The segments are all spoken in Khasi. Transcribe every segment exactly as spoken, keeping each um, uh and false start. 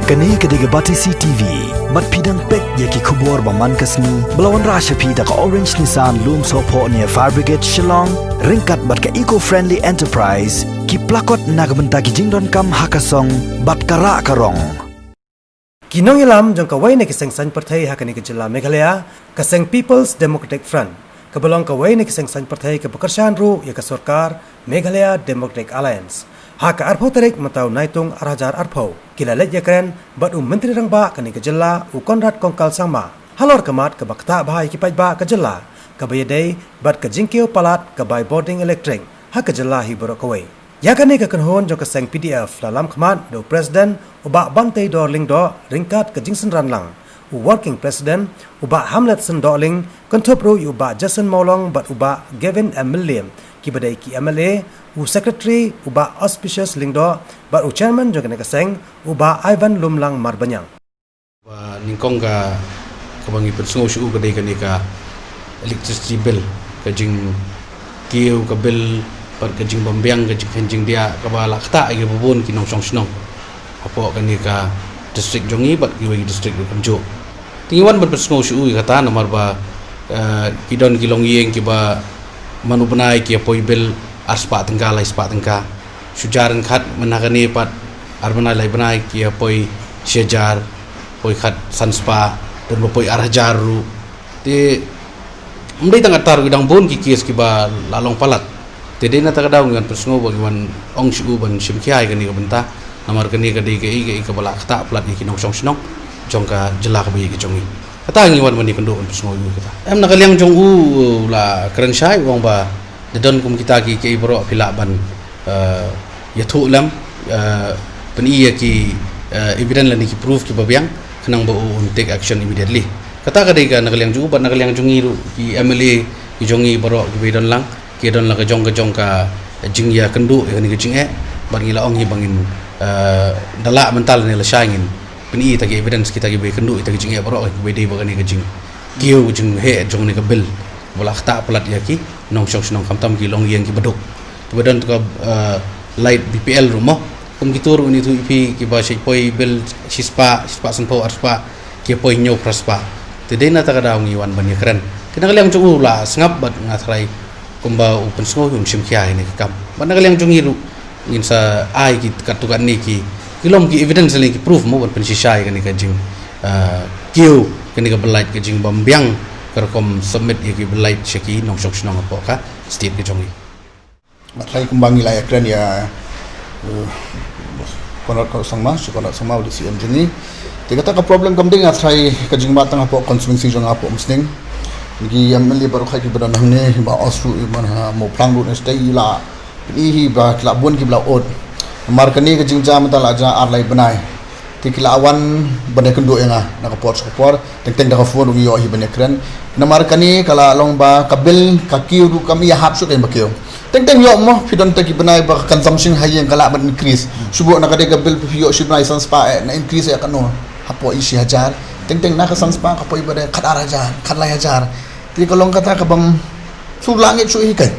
Kane ka dei ka Batesi T V. Bad phi dang peit ïa ki khubor ba man ka sngi ba la wanrah sha phi da ka Orange Nissan Lumsohphoh near Fire Brigade Shillong, ryngkat bad ka Eco Friendly Enterprise, ki plakot na ka bynta ki jingdonkam ha ka song bad ka rah ka rong. Ki nongïalam jong kawei na ki seng saiñ pyrthei ha kane ka jylla Meghalaya, ka seng People's Democratic Front, kaba long kawei na ki seng saiñ pyrthei kaba kyrshan ruh ïa ka sorkar Meghalaya Democratic Alliance. Ha ka arphew tarik mynta u Naitung ar hajar arphew, ki la leit ïakren bad u Myntri Rangbah kane ka jylla, u Conrad Kongkal Sangma, halor ka mat kaba ktah bha ïa ki paidbah ka jylla, kaba ïadei bad ka jingkiew palat ka bai bording elektrik ha ka jylla hi baroh kawei. Ïa kane ka kynhun jong ka seng P D F la lam khmat da u President u Bah Banteidor Lyngdoh ryngkat ka jingsynran lang u Working President u Bah Hamletson Dohling, kynthup ruh ïa u Bah Jason Mawlong bad u Bah Gavin M Mylliem, kiba dei ki M L A, u Secretary u Bah Auspicious Lyngdoh bad u Chairman jong kane ka seng u Bah Ivan Lumlang Marbaniang. Ba nyngkong ka, kaba ngi pynsngew shuh ka dei kane ka electricity bill, ka jingkiew ka bill bad ka jingbymbiang ka jingkheiñ jingdiah kaba la ktah ïa kiba bun ki nongshong shnong hapoh kane ka district jong ngi bad kiwei ki district ruh kumjuh. Te ngi wan ban pynsngew shuh ïa kata namar ba, eh, ki don ki longïing kiba man u bnai ki ïa poi bill ar spah tyngka, lai spah tyngka. Shu jar ryngkat mynta kane pat ar bnai lai bnai ki ïa poi shi hajar, poi khat san spah, don ba poi ar hajar ruh. Te ym dei tang kata ruh, ki dang bun ki case kiba la long palat. Te dei na kata ka daw ngi wan pynsngew ba ngi wan ong shuh ban shim khia ïa kane ka bynta. Namar kane ka dei kaei kaei kaba la ktah palat ïa ki nongshong shnong jong ka jylla kaba ïeit ka jong ngi. Kata ngi wan ban ïakynduh ban pynsngew ïa kata. Em, na ka liang jong u, u la kren shai u ong ba da don kum kita ki, ki baroh phi lah ban, eh, ïathuh lem, eh, pyni ïa ki, eh, evidence lane ki proof kiba biang khnang ba u un take action immediately. Kata ka dei ka na ka liang jong u, bad na ka liang jong ngi ruh ki M L A ki jong ngi baroh kiba ïadon lang, ki don la ka jong ka jong ka jingïakynduh ïa kane ka jingeh, bad ngi la ong hi ba ngin, eh, da lah mynta lane lashai ngin pyni ïa kita ki evidence, kita kiba ïakynduh ïa kita ki jingeh baroh kiba dei bad kane ka jingkiew jingheh jong kane ka bill ba la ktah palat ïa ki nongshong shnong, khamtam ki longïing kiba duk, kiba don tang ka, eh, light B P L ruh mo. Kum kito ruh ngi ïathuh ïa phi kiba shait poi bill shi spah, shi spah sanphew, ar spah, ki poi hynñiew phra spah. Te dei na kata ka daw ngi wan ban ïakren. Te na ka liang jong u la sngap bad nga tharai kumba u pynsngew hi un shim khia ïa kane ka kam. Bad na ka liang jong ngi ruh ngin sa ai ki katto katne ki, ki lum ki evidence lane ki proof mo ban pynshisha ïa kane ka jing, ah, kiew, kane ka bill light, ka jingbymbiang ka rukom submit ïa ki bill light sha ki nongshong shnong hapoh ka state ka jong ngi. Nga tharai kumba ngi la ïakren ïa, eh, Conrad Sangma, Sir Conrad Sangma, u dei C E M jong ngi. Te kata ka problem kam dei, nga tharai, ka jingbat tang hapoh constituency jong nga hapoh Umsning. Ngi M L A baroh khat kiba don hangne, Bah Os ruh, Bah Mawphlang ruh, ne stei la pyni hi ba ki la bun kiba la ud. Namar kane ka jingjia mynta la jia ar lai bnai. Te ki la wan ban ïakynduh ïa nga na ka por sha ka por, teng teng da ka phone ruh ngi ïoh hi ban ïakren. Namar kane ka la long ba ka bill ka kiew ruh kam ïahap shuh ka ïing ba kiew. Teng teng ïoh mo, phi don tang ki bnai ba ka consumption ha ïing ka lah ban increase. Shu buh na ka dei ka bill phi ïoh shi bnai san spah, eh, na increase ïa kano, hapoh i shi hajar. Teng teng na ka san spah ka poi ba dei khat ar hajar, khat lai hajar. Te ka long kata ka bym shu lah ngeit shuh hi kai.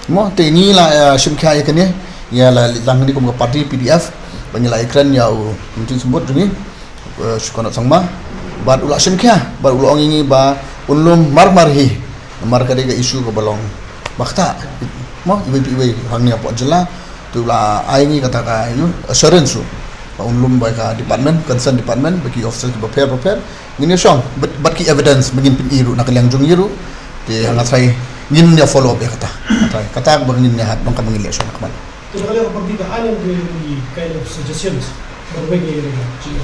Mo, te ngi la, eh, shim khia ïa kane, ngi la leit lang kane kum ka party P D F, ba ngi la ïakren ïa u Myntri Symbud jong ngi, eh, Sir Conrad Sangma, bad u la shim khia, bad u la ong ïa ngi ba un lum mar mar hi, namar ka dei ka issue kaba long ba ktah, mo, iwei pa iwei hangne hapoh jylla, te u la ai ngi kata ka, you know, assurance ruh ba un lum bad ka department, concern department, bad ki officer kiba pher ba pher, ngin ïa shong bad, bad ki evidence ba ngin pyni ruh na ka liang jong ngi ruh. Te nga tharai ngin ïa follow up ïa kata. Nga tharai kata ba ngin ïa, nongkam ba ngin ïa shong na ka man. Te na ka liang ka party ka ai lem ki kind of suggestions ba wei ngi ïa ngi.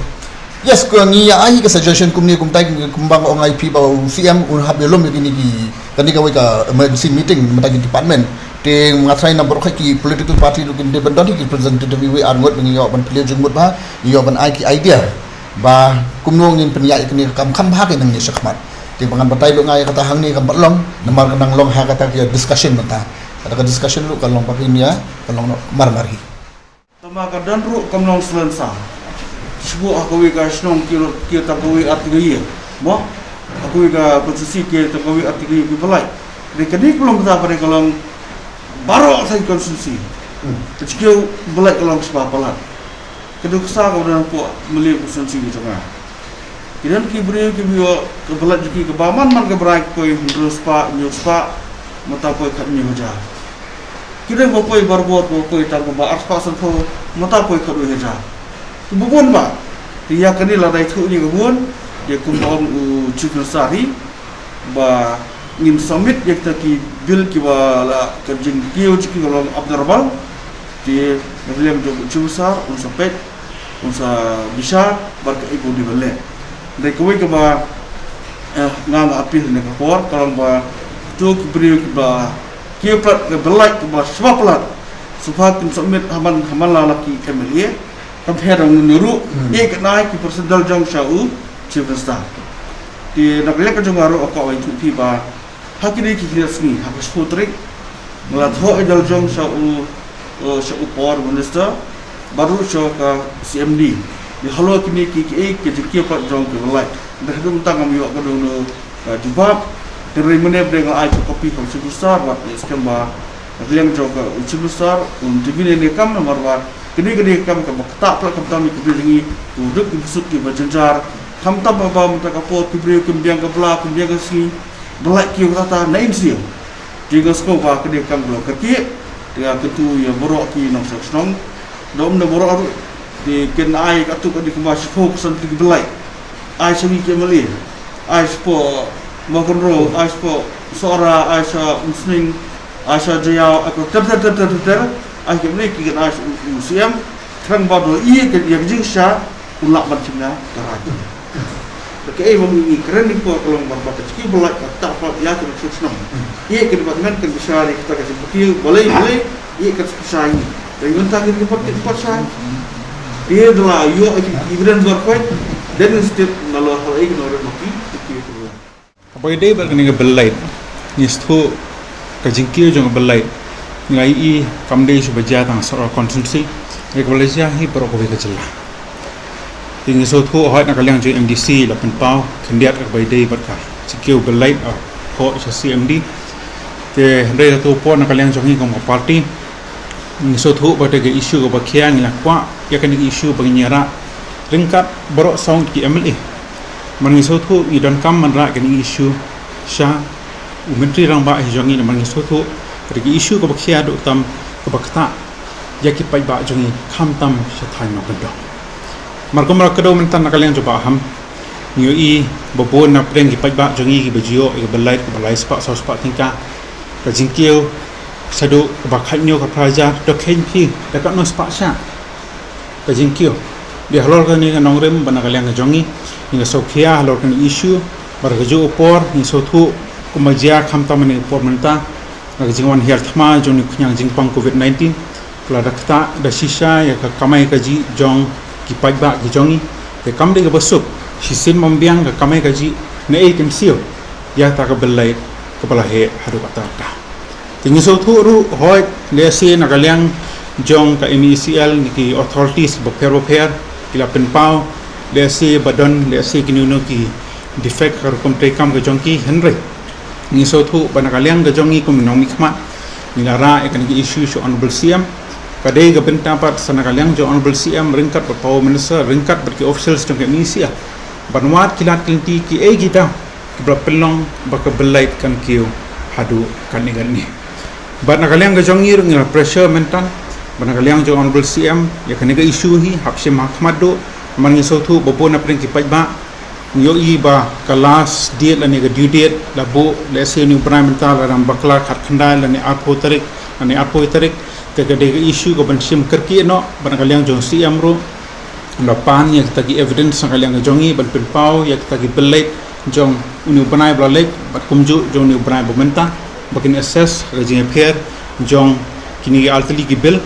Yes, ko ngi ïa ai ka suggestion kumne kumtai, kumba nga ong ïa phi ba u C M un hap ïa lum ïa kine ki, kane kawei ka emergency meeting mynta ki department. Te nga tharai na baroh khat ki political party ruh kin dei ban don ki representative iwei ar ngut ba ngi ïoh ban plie jingmut bha, ngi ïoh ban ai ki idea ba kumno ngin pynïaid ïa kane ka kam kham bha, ka nang ïa shakhmat. Te ba ngan batai ruh nga ïa kata hangne kam pat long, namar ka nang long ha kata ka discussion mynta. Kata ka discussion ruh ka long ba kin ïa, ka long noh mar mar hi. Tangba ka don ruh kam long silencer. Shu buh ha kawei ka shnong ki, ki tang kawei ar tylli ki ïing, mo? Ha kawei ka constituency ki tang kawei ar tylli ki ïing ki bill light. Te kane ka long mynta ba ka long baroh sa constituency. Hmm. Ka jingkiew bill light ka long shi spah palat. Ka dei ka sa ka ba don hapoh Mylliem constituency ka jong nga. Ki don ki briew ki ba ïoh ka ballot jong ki kaba man man ka brai, ka poi hynriew spah, hynñiew spah, mynta poi khathynñiew hajar. Ki don ba poi barabor, ba poi tang kaba ar spah sanphew, mynta poi khatwei hajar. Ki ba bun ba. Te ïa kane lada ithuh ïa ka bun, ïa kumba ong u Chief Minister hi, ba ngin submit ïa kita ki bill kiba la ka jingkiew jong ki ka long abnormal. Te na ka liang jong u Chief Minister un sa peit, un sa bishar bad kaei ba u dei ban leh. Dei kawei kaba, eh, nga nga appeal ne ka por ka long ba to ki briew kiba kiew palat, kiba lait, kiba shwa palat, shuwa kin submit ha man, ha man la la ki M L A. Kam pher dang ne ruh, Hmm. eh, ka nai ki percent dal jong sha u Chief Minister. Te na ka liang ka jong nga ruh, ka wai tu phi ba ha kine ki khyndiat sngi, ha ka shiphew tarik, nga la thoh ïa dal jong sha u, uh, sha u Power Minister, bad ruh sha ka C M D. Ïa halor kine ki, ki, eh, ki jingkiew palat jong ki ba lait. Te haduh mynta ngam ïoh ka don, uh, jubab. Te hynrei mynne ba dei nga ai ka copy ha u Chief Minister, bad ïa skhem ba na ka liang jong ka u Chief Minister un intervene ïa kane ka kam, namar ba kane ka dei ka kam kaba ktah palat khamtam ïa ki briew jong ngi, u duk ki ba suk ki ba jynjar, khamtam ba mynta ka por ki briew kim biang ka bla, kim biang ka sngi, ba lait ki ïa kata na in siew. Te nga sngewbha ka dei ka kam ba la kyrkieh, te nga kyntu ïa baroh ki nongshong shnong, da um da baroh ruh, te kin ai katto katne kumba shiphew ka san tylli ki ba lait. Ai sha ngi ki M L A, ai shapoh Mawkynrew, ai shapoh Sohra, ai sha Umsning, ai sha Jaïaw, ai ko ter ter ter ter ter ter, ai ki M L A ki kin ai sha u, u C M, khnang ba da ïa ka, ïa ka jingshisha un lah ban shim ïa ka raij. Te kaei ba ngi kren ni por ka long ba, ba ka jingkiew ba lait ka ktah palat ïa ka nongshong shnong. Ïa ka department kan bishar ïa kata ka jingkiew, balei, balei ïa ka jingkiew. Te mynta ngi ka pat, ka pat shai. Te da la ïoh ïa ki evidence ba khoi, then instead na la hal ïa ki nongrim ma ki, ki kiew ka ba lait. Kaba ïadei bad kane ka bill lait, ngi sngewthuh ka jingkiew jong ka bill lait, ngi la ïohi kam dei shuh ba jia tang Sohra constituency, ïa kaba la jia hi baroh kawei ka jylla. Te ngi sngewthuh hooid na ka liang jong M D C la pynpaw khyndiat kaba ïadei bad ka jingkiew bill lait, ah, hapoh sha C M D. Te hynrei kato ka por na ka liang jong ngi kum ka party, ngi sngewthuh ba kata ka issue kaba khia, ngi la kwah ïa kane ka issue ba ngin ïa rah ryngkat baroh saw ki M L A. Namar ngi sngewthuh ngi donkam ban rah kane ka issue sha u Myntri Rangbah hi jong ngi, namar ngi sngewthuh kata ka issue kaba khia duh tam, kaba ktah ïa ki paidbah jong ngi khamtam sha thaiñ Mawkyndong. Namar kumba la kdew mynta na ka liang jong Bah Ham, ngi ïohi ba bun na pdeng ki paidbah jong ngi kiba ju ïoh ïa ka bill lait kaba lai spah saw spah tyngka, ka jingkiew shaduh kaba khathynñiew ka phra hajar, to kheiñ phi da katno spah shah ka jingkiew. Dei halor kane ka nongrim bad na ka liang ka jong ngi, ngi la sngewkhia halor kane ka issue, bad ha kajuh ka por ngi sngewthuh kumba jia khamtam ha kane ka por mynta, na ka jingwan hiar thma jong kane ka khñiang jingpang covid nineteen, ka la da ktah da shisha ïa ka kamai kajih jong ki paidbah ki jong ngi. Te kam dei kaba suk, shisien bym biang ka kamai kajih naei kin siew ïa kata ka bill lait kaba la heh haduh katta katta. Te ngi sngewthuh ruh hooid lehse na ka liang jong ka M E C L ne ki authorities bapher bapher ki la pynpaw lehse ba don lehse kino kino ki defect ha ka rukom treikam ka jong ki, hynrei ngi sngewthuh ba na ka liang ka jong ngi kum ki nongmihkhmat, ngi la rah ïa kane ka issue sha u Honourable C M. Ka dei ka bynta pat sa na ka liang jong u Honourable C M ryngkat bad Power Minister, ryngkat bad ki officials jong ka M E C L, ban wad ki lad ki lynti kiei ki daw kiba la pynlong ba ka bill lait kan kiew haduh katne katne. Bad na ka liang ka jong ngi ruh ngi la pressure mynta, bad na ka liang jong u Honourable C M, ïa kane ka issue hi hap shim ha khmat duh, namar ngi sngewthuh ba bun na pdeng ki paidbah ngi ïohi ba ka last date lane ka due date la buh, lehse une u bnai mynta la dang bakla khatkhyndai lane arphew tarik, lane arphew tarik, te ka dei ka issue kaban shim kyrkieh noh, bad na ka liang jong u C M ruh la pan ïa kita ki evidence na ka liang ka jong ngi ban pynpaw ïa kita ki bill lait jong une u bnai ba la leit bad kumjuh jong une u bnai ba mynta, ba kin assess ha ka jingïapher jong kine ki artylli ki bill.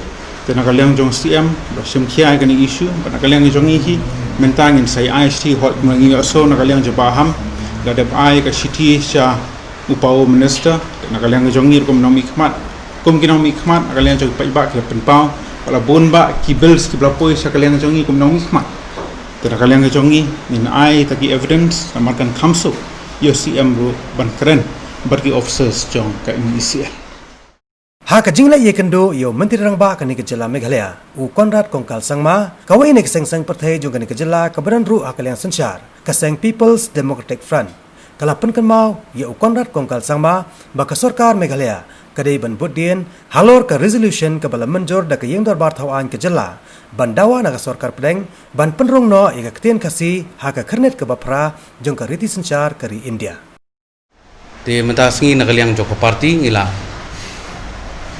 Te na ka liang jong u C M la shim khia ïa kane ka issue, bad na ka liang jong ngi hi mynta ngin sa ai shithi, hooid kumba ngi ïohsngew na ka liang jong u Bah Ham la dep ai ka shithi sha u Power Minister. Te na ka liang jong ngi ruh kum ki nongmihkhmat, kum ki nongmihkhmat, na ka liang jong ki paidbah ki la pynpaw ba la bun bah ki bills kiba la poi sha ka liang jong ngi kum ki nongmihkhmat. Te na ka liang jong ngi ngin ai kita ki evidence namar kan kham suk ïa u C M ruh ban kren bad ki officers jong ka M E C L. Ha ka jingleit ïakynduh ïa u Myntri Rangbah kane ka jylla Meghalaya, u Conrad Kongkal Sangma, kawei na ki seng saiñ pyrthei jong kane ka jylla kaba don ruh ha ka liang synshar, ka seng People's Democratic Front, ka la pynkynmaw ïa u Conrad Kongkal Sangma ba ka sorkar Meghalaya ka dei ban bud dien halor ka resolution kaba la mynjur da ka Ïing Dorbar Thaw Aiñ ka jylla ban dawa na ka sorkar pdeng ban pynrung noh ïa ka ktien Khasi ha ka khyrnit kaba phra jong ka riti synshar ka ri India. Te mynta sngi na ka liang jong ka party ngi la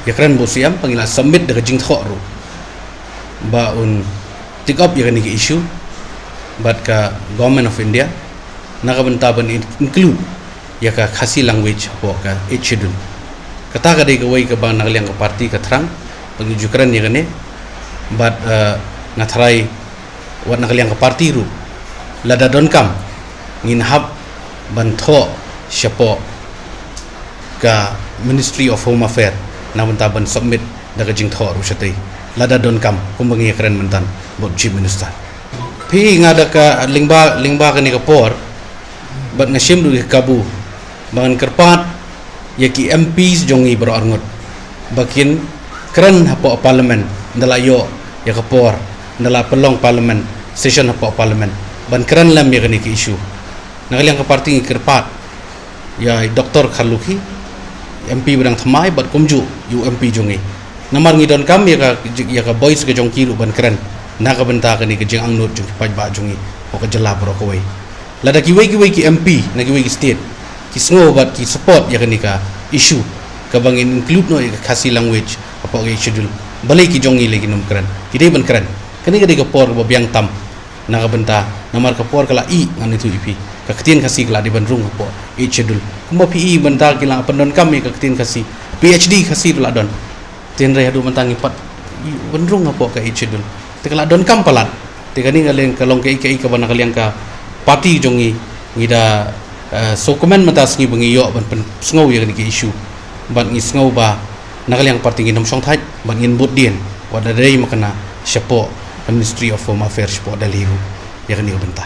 ïakren bad u C M, ba ngi la submit da ka jingthoh ruh ba un take up ïa kane ka issue bad ka Government of India na ka bynta ban in-, include ïa ka Khasi language hapoh ka Eighth Schedule. Kata ka dei kawei kaba na ka liang ka party ka thrang ba ngi ju kren ïa kane bad, eh, nga tharai wat na ka liang ka party ruh, lada donkam, ngin hap ban thoh shapoh ka Ministry of Home Affairs na bynta ban submit da ka jingthoh ruh shatei, lada donkam, kumba ngi ïakren mynta bad u Chief Minister. Phi, nga da ka lyngba, lyngba kane ka por bad nga shim ruh ïa ka kabu ba ngan kyrpad ïa ki M Ps jong ngi baroh arngut ba kin kren hapoh Parliament, ynda la ïoh ïa ka por, ynda la pynlong Parliament session hapoh Parliament, ban kren lem ïa kane ka issue. Na ka liang ka party ngi kyrpad ïa i Doctor Kharlukhi, M P ba dang thymmai, bad kumjuh ïa u M P jong ngi. Namar ngi donkam ïa ka, ïa ka voice ka jong ki ruh ban kren na ka bynta kane ka jingangnud jong ki paidbah jong ngi hapoh ka jylla baroh kawei. Lada kiwei kiwei ki M P na kiwei ki state ki sngew bad ki support ïa kane ka issue kaba ngin include noh ïa ka Khasi language hapoh ka Eighth Schedule, balei ki jong ngi lei kim kren? Ki dei ban kren. Kane ka dei ka por kaba biang tam na ka bynta, namar ka por ka la ih, ngan ïathuh ïa phi, ka ktien Khasi ka la dei ban rung hapoh Eighth Schedule. Kumba phi ïohi mynta ki la pyndonkam ïa ka ktien Khasi, P H D Khasi ruh la don. Te hynrei haduh mynta ngim pat ïoh ban rung hapoh ka Eighth Schedule. Te ka la donkam palat. Te kane ka long, ka long kaei kaei kaba na ka liang ka party jong ngi ngi da, eh, sngewkmen mynta sngi ba ngi ïoh ban pynsngew ïa kane ka issue. Bad ngi sngew ba na ka liang ka party ngin ym shong thait bad ngin bud dien wat da dei makna shapoh ka Ministry of Home Affairs shapoh Delhi ruh ïa kane ka bynta.